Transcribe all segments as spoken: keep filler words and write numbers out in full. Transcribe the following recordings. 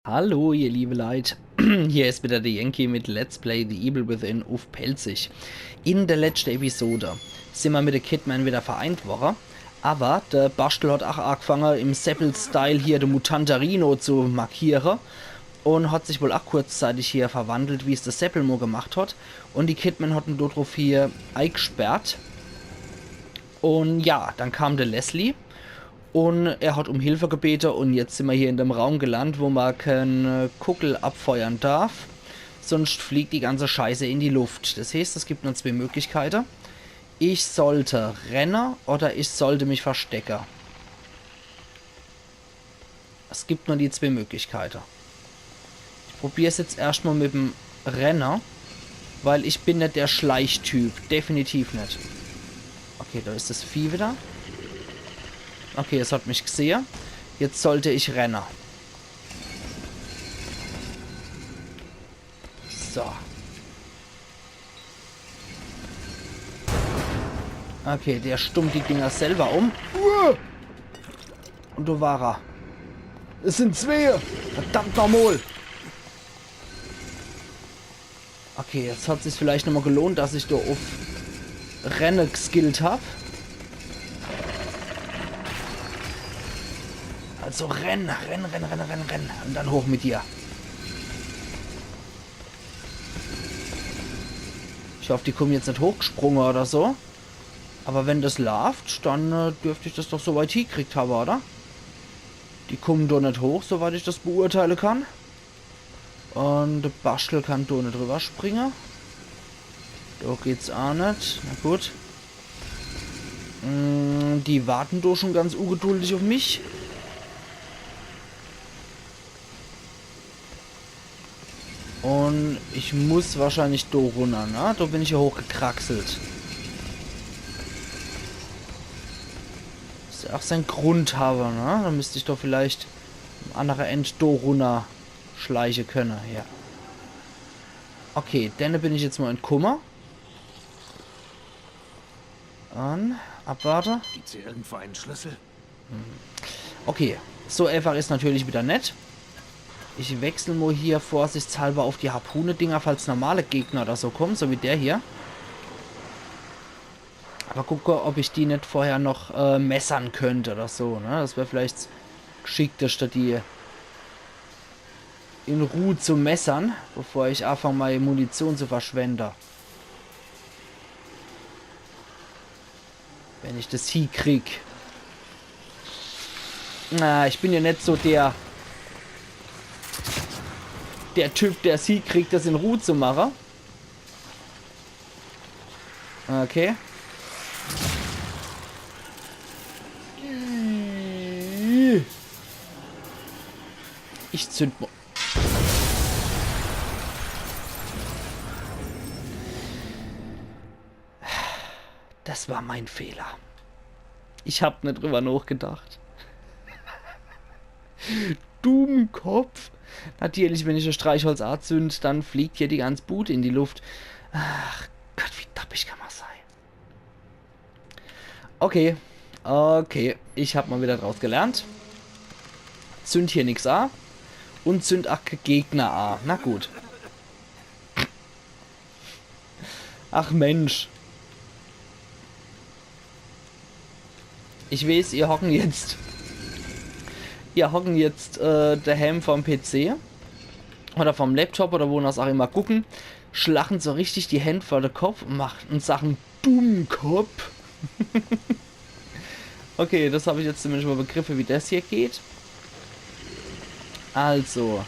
Hallo, ihr liebe Leit. Hier is wieder der Yankee mit Let's Play The Evil Within uff Pälzisch. In der letschte Episode sin mer mit de Kidman wieder vereint worre, awwer de Baschtel hat ach aagfange, im Seppel-Style hier de Mutanterino zu markiere un hat sich wohl ach kurzzeitig hier verwandelt, wie's de Seppel mo gemacht hat. Un die Kidman hat en do druff hier eigsperrt. Un ja, dann kam de Leslie un er hat um Hilfe gebete un jetzt sin mer hier in dem Raum gelandt, wo mer kee, äh, Kuggel abfeuern darf. Sunscht fliegt die ganze Scheiße in die Luft. Das heeßt, es gibt nur zwee Möglichkeite. Ich sollte renne oder ich sollte mich verstecke. Es gibt nur die zwee Möglichkeite. Ich probier's jetzt erscht mo mit'm Renne, weil ich bin net der Schleichtyp. Definitiv net. Okay, do is das Vieh wieder. Okay, es hat mich gesehe. Jetzt sollte ich renne. So. Okay, der stummt die Dinger selber um. Uah! Un do war er. Es sin zwee. Verdammt nochmol. Okay, jetzt hat sich's vielleicht nochmol gelohnt, dass ich do uff Renne geskillt hab. Also renn, renn, renn. Un dann hoch mit dir. Ich hoff, die kummen jetzt net hochgesprunge oder so. Awwer wenn das laaft, dann, äh, dürft ich das doch so weit hiekriegt hawwe, oder? Die kummen do net hoch, soweit ich das beurteile kann. Un de Baschtel kann do net drüber springe. Do geht's ach net. Na gut. Mm, die warten do schon ganz ungeduldig uff mich. Un ich muss wahrscheinlich do runner, ne? Do bin ich ja hochgekraxelt. Muss ja ach sein Grund hawwe, ne? Do müsst ich doch vielleicht am annere End do runner schleiche könne, ja. Okay, denne bin ich jetzt mo entkumme. Dann abwarte. Gibt's hier irgendwo einen Schlüssel? Okay, so einfach is natürlich wieder net. Ich wechsel mo hier vorsichtshalber uff die Harpune-Dinger, falls normale Gegner oder so kommen, so wie der hier. Awwer gucke, ob ich die net vorher noch, äh, messern könnt oder so, ne? Das wär vielleicht 's G'schickteste, die in Ruh zu messern, bevor ich aafang, mei Munition zu verschwende. Wenn ich das hiekrieg. Na, ich bin ja net so der, der Typ, der's hiekriegt, das in Ruh zu mache. Okay. Ich zünd mo- Das war mein Fehler. Ich hab net drüber nachgedacht. Dummkopf. Natürlich, wenn ich das Streichholz azünd, dann fliegt hier die ganze Bud in die Luft. Ach Gott, wie dappig kann man sein? Okay. Okay, ich hab mal wieder draus gelernt. Zünd hier nix a. Und zünd ach kee Gegner a. Na gut. Ach Mensch. Ich weeß, ihr hocken jetzt. Ihr hocken jetzt äh, daheim vorm P C. Oder vorm Laptop oder wo das auch immer gucken. Schlachen so richtig die Hände vor den Kopf und macht und sagen Dummkopf. Okay, das hab ich jetzt zumindest mal begriffe, wie das hier geht. Also.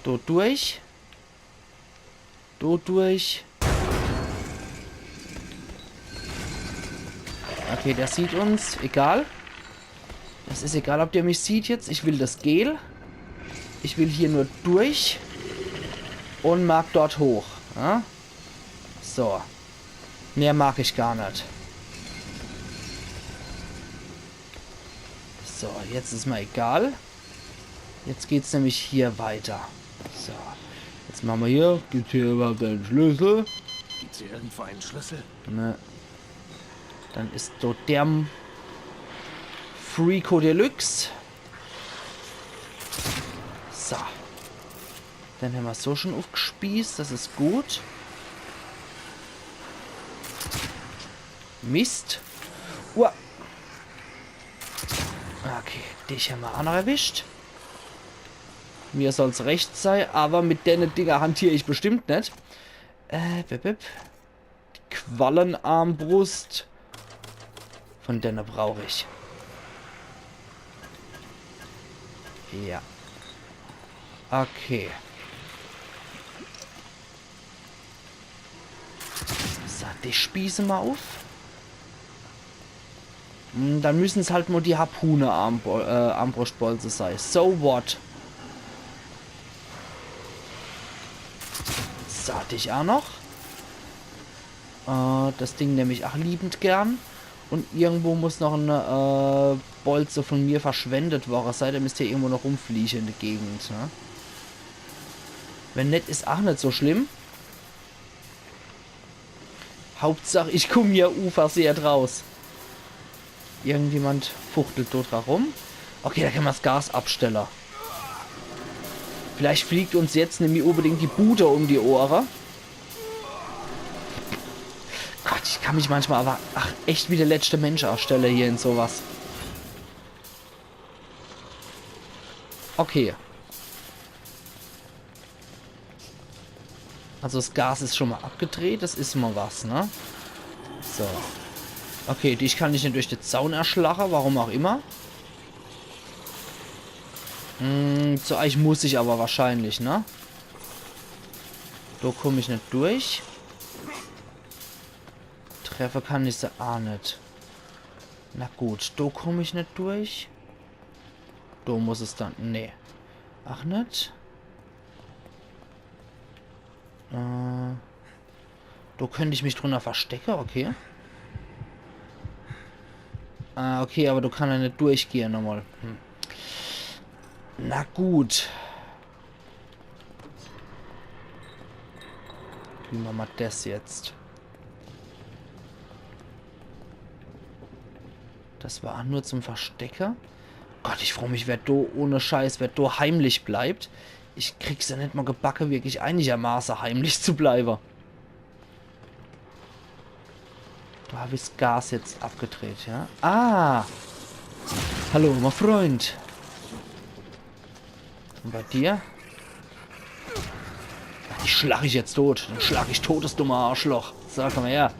Do durch. Do durch. Okay, der sieht uns. Egal. Es is egal, ob der mich sieht jetzt. Ich will das Gel. Ich will hier nur durch. Und mag dort hoch. Ja? So. Mehr mag ich gar net. So, jetzt is mir egal. Jetzt geht's nämlich hier weiter. So. Jetzt machen wir hier. Gibt's hier überhaupt einen Schlüssel? Gibt's hier irgendwo einen Schlüssel? Ne. Dann is dort der Freako Deluxe. So. Den hämmer so schon uffgespießt, das is gut. Mist. Uah. Okay, dich hämmer aa noch erwischt. Mir soll's recht sei, awwer mit denne Dinger hantier ich bestimmt net. Äh, bip, bip. Die Quallenarmbrust. Von denne brauch ich. Ja. Okay. So, die spieße mer uff. Hm, dann müssen's halt mol die Harpune-Armbo-, äh, Armbrustbolze sei. So what? So, dich aa noch. Äh, das Ding nemm ich aa liebend gern. Un irgendwo muss noch en, äh, Bolze von mir verschwendet worre sei. Der misst hier irgendwo noch rumflieche in de Gegend, ne? Wenn net, is aa net so schlimm. Hauptsach, ich kumm hier unversehrt raus. Irgendjemand fuchtelt dort rum. Okay, do kann mer's Gas abstelle. Vielleicht fliegt uns jetzt nämlich unbedingt die Bude um die Ohre. Gott, ich kann mich manchmal awwer, ach, echt wie de letschte Mensch anstelle hier in so was. Okay. Also das Gas is schon mol abgedreht, das is mol was, ne? So. Okay, dich kann ich net durch de Zaun erschlache, warum aa immer. Hm, zu eich muss ich awwer wahrscheinlich, ne? Do kumm ich net durch. Treffe kann ich se aa net. Na gut, do kumm ich net durch. Do muss es dann. Nee. Ach net? Äh, do könnt ich mich drunner verstecke, okay. Ah, okay, awwer do kann er net durchgehe nochmol. Hm. Na gut. Wie mache mer das jetzt? Das war nur zum Verstecke. Gott, ich froo mich, wer do, ohne Scheiß, wer do heimlich bleibt. Ich krieg's ja net mol gebacke, wirklich einigermaße heimlich zu bleibe. Do hab ich's Gas jetzt abgedreht, ja? Ah! Hallo, mein Freund. Und bei dir? Die schlag ich jetzt tot. Den schlag ich tot, das dumme Arschloch. So, komm her.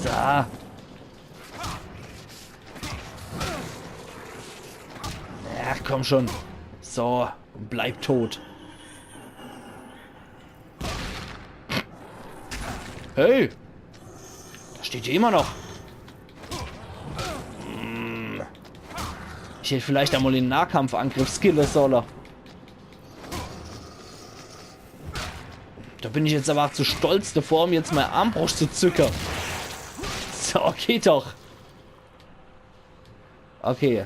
So. Ja, komm schon. So, und bleib tot. Hey! Da steht er immer noch. Hm. Ich hätt vielleicht emol den Nahkampfangriff skille solle. Do bin ich jetzt awwer ach zu stolz devor, um jetzt mei Armbruscht zu zücke. So, geht doch. Okay.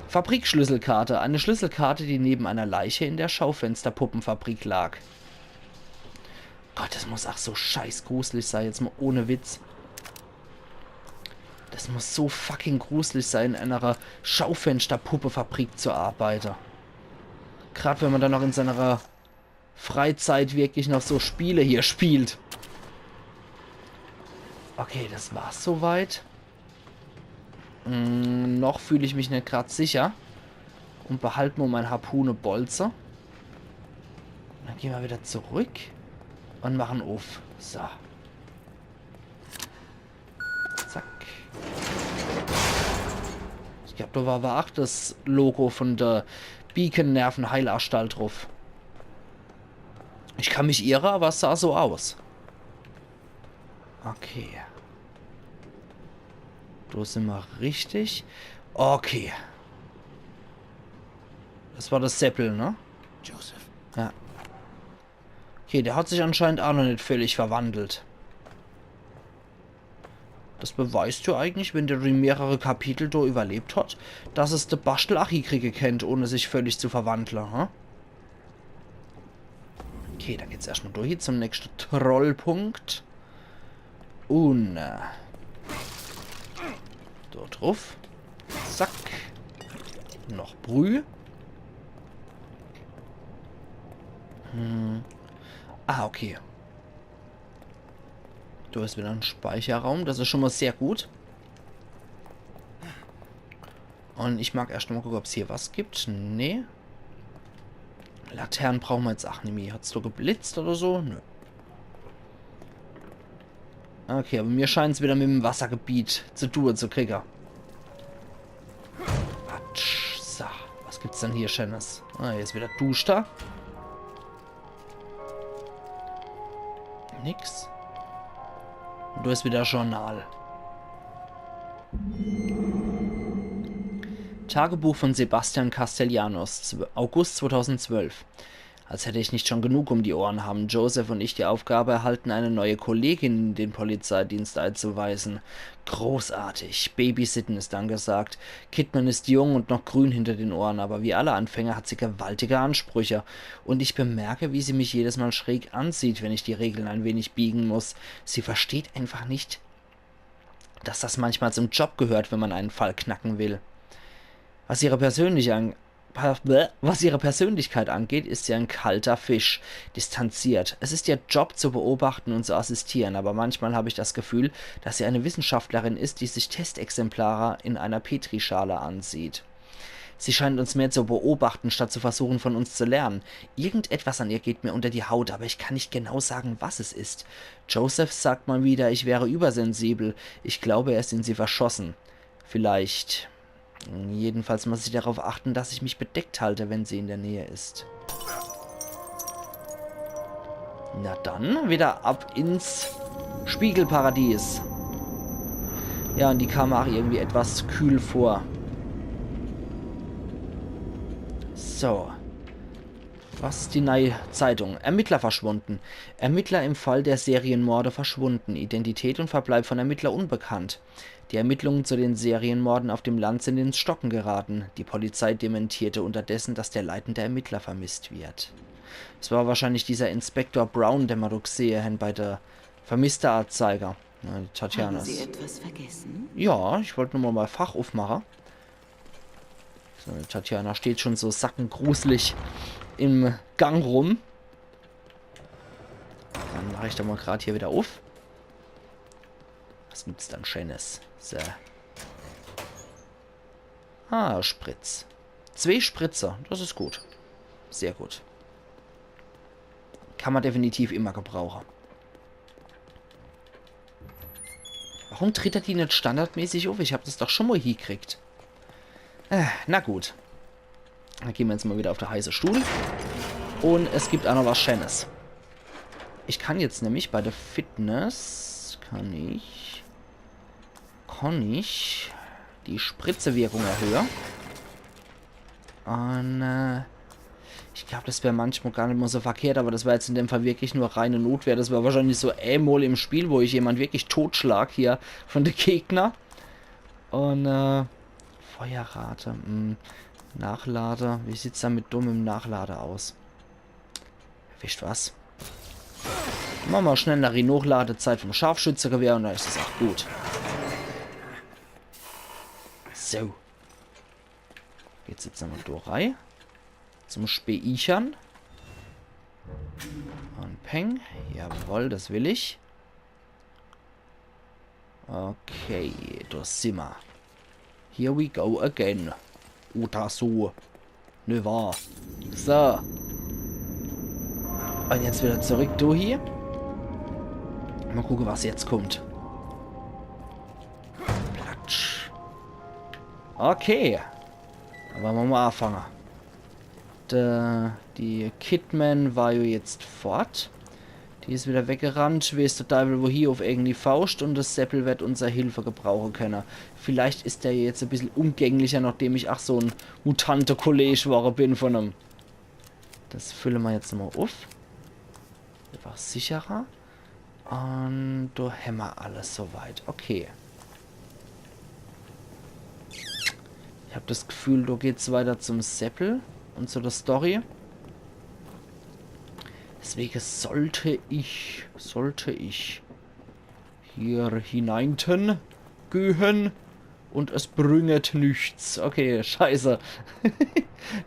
Fabrikschlüsselkarte. Eine Schlüsselkarte, die neben einer Leiche in der Schaufensterpuppenfabrik lag. Gott, das muss ach so scheiß gruselig sei, jetzt mol ohne Witz. Das muss so fucking gruselig sei, in einer Schaufensterpuppefabrik zu arbeite. Grad wenn mer dann noch in seiner Freizeit wirklich noch so Spiele hier spielt. Okay, das war's soweit. Mm, noch fühl ich mich net grad sicher. Und behalt mol mein Harpunebolze. Dann gehn mer wieder zurück und machen uff. So. Zack. Ich glaub, do war awwer ach das Logo von der Beacon-Nervenheilanstalt druff. Ich kann mich irre, awwer es sah so aus. Okay. Do sin mer richtig. Okay. Das war das Seppel, ne? Joseph. Ja. Okay, der hat sich anscheinend ach noch net völlig verwandelt. Das beweist ja eigentlich, wenn der die mehrere Kapitel do überlebt hat, dass es de Baschtel ach hiekriege kennt, ohne sich völlig zu verwandle, ha? Okay, dann geht's erscht mol durch zum nächschte Trollpunkt. Un, äh, do druff. Zack. Noch Brüh. Hm. Ah, okay. Do is wieder en Speicherraum. Das is schon mal sehr gut. Un ich mag erscht mal gucke, ob's hier was gibt. Nee. Latern brauche mer jetzt ach nimmi. Hat's do geblitzt oder so? Nö. Okay, aber mir scheint's wieder mit em Wassergebiet zu tue zu kriege. Patsch. So, was gibt's denn hier Schönes? Ah, hier is wieder duschter. Nix. Un do is wieder Journal. Tagebuch von Sebastian Castellanos, zw-, August zweitausendzwölf. Als hätte ich nicht schon genug um die Ohren, haben Joseph und ich die Aufgabe erhalten, eine neue Kollegin in den Polizeidienst einzuweisen. Großartig. Babysitten ist angesagt. Kidman ist jung und noch grün hinter den Ohren, aber wie alle Anfänger hat sie gewaltige Ansprüche. Und ich bemerke, wie sie mich jedes Mal schräg ansieht, wenn ich die Regeln ein wenig biegen muss. Sie versteht einfach nicht, dass das manchmal zum Job gehört, wenn man einen Fall knacken will. Was ihre persönliche An-, was ihre Persönlichkeit angeht, ist sie ein kalter Fisch, distanziert. Es ist ihr Job zu beobachten und zu assistieren, aber manchmal habe ich das Gefühl, dass sie eine Wissenschaftlerin ist, die sich Testexemplare in einer Petrischale ansieht. Sie scheint uns mehr zu beobachten, statt zu versuchen, von uns zu lernen. Irgendetwas an ihr geht mir unter die Haut, aber ich kann nicht genau sagen, was es ist. Joseph sagt mal wieder, ich wäre übersensibel. Ich glaube, er ist in sie verschossen. Vielleicht. Jedenfalls muss ich darauf achten, dass ich mich bedeckt halte, wenn sie in der Nähe ist. Na dann, wieder ab ins Spiegelparadies. Ja, un die kam mir ach irgendwie etwas kühl vor. So. Was is die neie Zeitung? Ermittler verschwunden. Ermittler im Fall der Serienmorde verschwunden. Identität und Verbleib von Ermittler unbekannt. Die Ermittlungen zu den Serienmorden auf dem Land sind ins Stocken geraten. Die Polizei dementierte unterdessen, dass der leitende Ermittler vermisst wird. Es war wahrscheinlich dieser Inspektor Brown, den mer do gsehe hen bei der Vermissteanzeiger. Na, die Tatjana. Haben Sie etwas vergessen? Ja, ich wollt nur mal mei Fach uffmache. So, die Tatjana steht schon so sackengruselig im Gang rum. Dann mach ich doch mal grad hier wieder uff. Was gibt's dann Schönes? So. Ah, Spritz. Zwee Spritze, das is gut. Sehr gut. Kann mer definitiv immer gebrauche. Warum tritt er die net standardmäßig uff? Ich hab das doch schon mal hiekriegt. Äh, na gut. Dann gehn mer jetzt mal wieder uff de heiße Stuhl. Un es gibt ach noch was Schönes. Ich kann jetzt nämlich bei der Fitness, kann ich, kann ich die Spritzewirkung erhöhe. Un, äh, ich glaub, das wär manchmal gar net mal so verkehrt, aber das war jetzt in dem Fall wirklich nur reine Notwehr. Das war wahrscheinlich so emol im Spiel, wo ich jemand wirklich totschlag hier von de Gegner. Un, äh, Feuerrate, hm, Nachlade. Wie sieht's dann mit dummem Nachlade aus? Wisst was? Mache mer schnell noch die Nochladezeit vom Scharfschützegewehr un dann is es ach gut. So. Jetzt sitze mer do rei. Zum Speichern. Un Peng. Jawoll, das will ich. Okay, do simmer. Here we go again. Oder so. Ne, wahr. So. Un jetzt wieder zurück do hie. Mal gucke, was jetzt kommt. Platsch. Okay. Awwer mer mal afange. D-, die Kidman war jo jetzt fort. Die is wieder weggerannt, weeß de Deiwel wohie, uff eigeni Fauscht, un de Seppel werd unser Hilfe gebrauche kenne. Vielleicht is der jetzt e bissel umgänglicher, nachdem ich ach so en Mutante-Kolleg worre bin von em. Das fülle mer jetzt nochmal uff. Einfach sicherer. Un do hämmer alles soweit. Okay. Ich hab das Gefühl, do geht's weiter zum Seppel un zu der Story. Deswege sollt ich, sollt ich hier hineinten gehn un es bringet nichts. Okay, scheiße.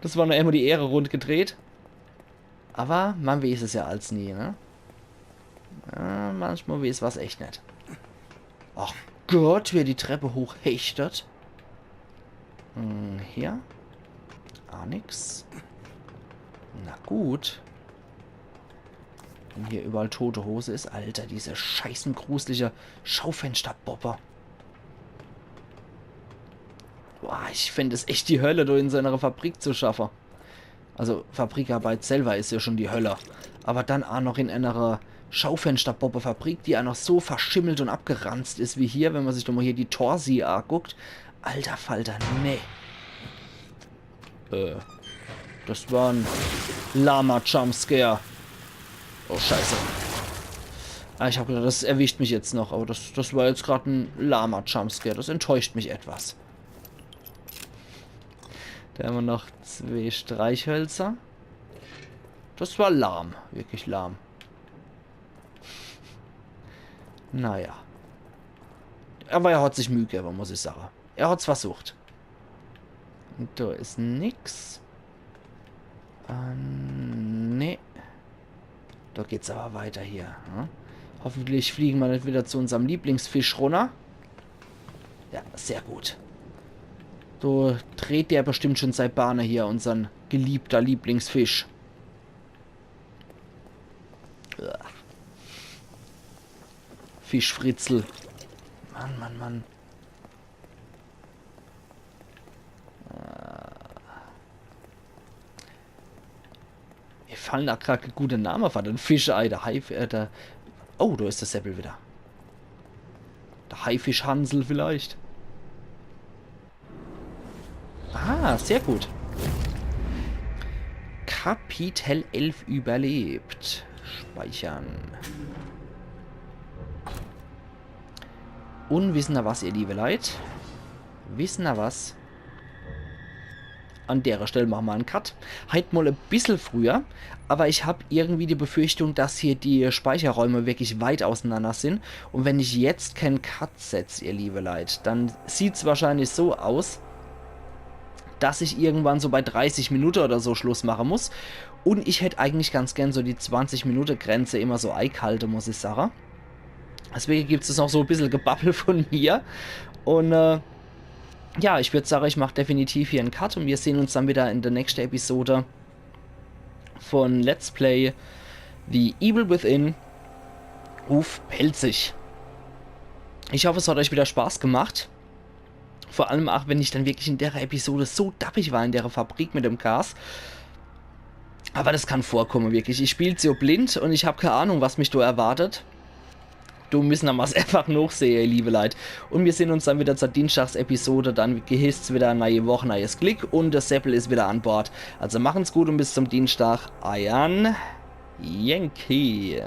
Das war noch emol die Ehre rundgedreht. Awwer man weeß es jo als nie, ne? Ja, manchmal weeß was echt net. Ach Gott, wie er die Trepp hochhechtet. Hm, hier. Ah, nix. Na gut. Wenn hier üwwerall tote Hose is. Alter, diese scheiße grusliche Schaufensterbobbe. Boah, ich find es echt die Hölle, do in so ener Fabrik zu schaffe. Also, Fabrikarbeit selwer is jo schun die Hölle. Awwer dann aa noch in ener Schaufensterbobbe-Fabrik, die aa noch so verschimmelt un abgeranzt is wie hier, wenn ma sich doch mol hier die Torsi aaguckt. Alter Falter, nee. Äh, das war en lahmer Jumpscare. Oh, Scheiße. Ah, ich hab gedacht, das erwischt mich jetzt noch, awwer das, das war jetzt grad en lahmer Jumpscare. Das enttäuscht mich etwas. Do hämmer noch zwee Streichhölzer. Das war lahm, wirklich lahm. Naja. Awwer er hat sich Müh gewwe, muss ich sage. Er hat's versucht. Un do is nix. Äh, nee. Do geht's awwer weiter hier. Ne? Hoffentlich fliege mer net widder zu unserm Lieblingsfisch runner. Ja, sehr gut. Do dreht der bestimmt schun sei Bahne hier, unsern geliebter Lieblingsfisch. Uah. Fischfritzel. Mann, Mann, Mann. Äh. Mir falle aa grad kä gute Name for de Fisch ei. De Hai, äh, de, oh, do is de Seppel widder. De Haifisch Hansel vielleicht. Ah, sehr gut. Kapitel elf überlebt. Speichern. Un wisse ner was, ihr liewe Leit? Wisse ner was? An dere Stell mache mer en Cut. Heit mol e bissel früher, awwer ich hab irgendwie die Befürchtung, dass hier die Speicherräume wirklich weit ausenander sin. Un wenn ich jetzt kä Cut setz, ihr liewe Leit, dann sieht's wahrscheinlich so aus, dass ich irgendwann so bei dreißig Minutte oder so Schluss mache muss. Un ich hätt eigentlich ganz gern so die zwanzig Minutte Grenze immer so eighalte, muss ich sage. Deswege gibt's jetzt noch so e bissel Gebabbel vun mir. Un, äh, ja, ich würd sage, ich mach definitiv hier en Cut un mir sehn uns dann widder in de nächschte Episode vun Let's Play The Evil Within uff Pälzisch. Ich hoff, es hat eich widder Spaß gemacht. Vor allem aa, wenn ich dann wirklich in dere Episode so dappig war in dere Fabrik mit dem Gas. Awwer das kann vorkomme, wirklich. Ich spiel so blind un ich hab kä Ahnung, was mich do erwartet. Do misse mer es einfach nochsehe, ihr liewe Leit. Un mir sehn uns dann widder zur Dienstags-Episode. Dann heißt's widder neie Woch, neies Glick. Un de Seppel is widder an Bord. Also machen's gut un bis zum Dienstag. Eiern Yankee.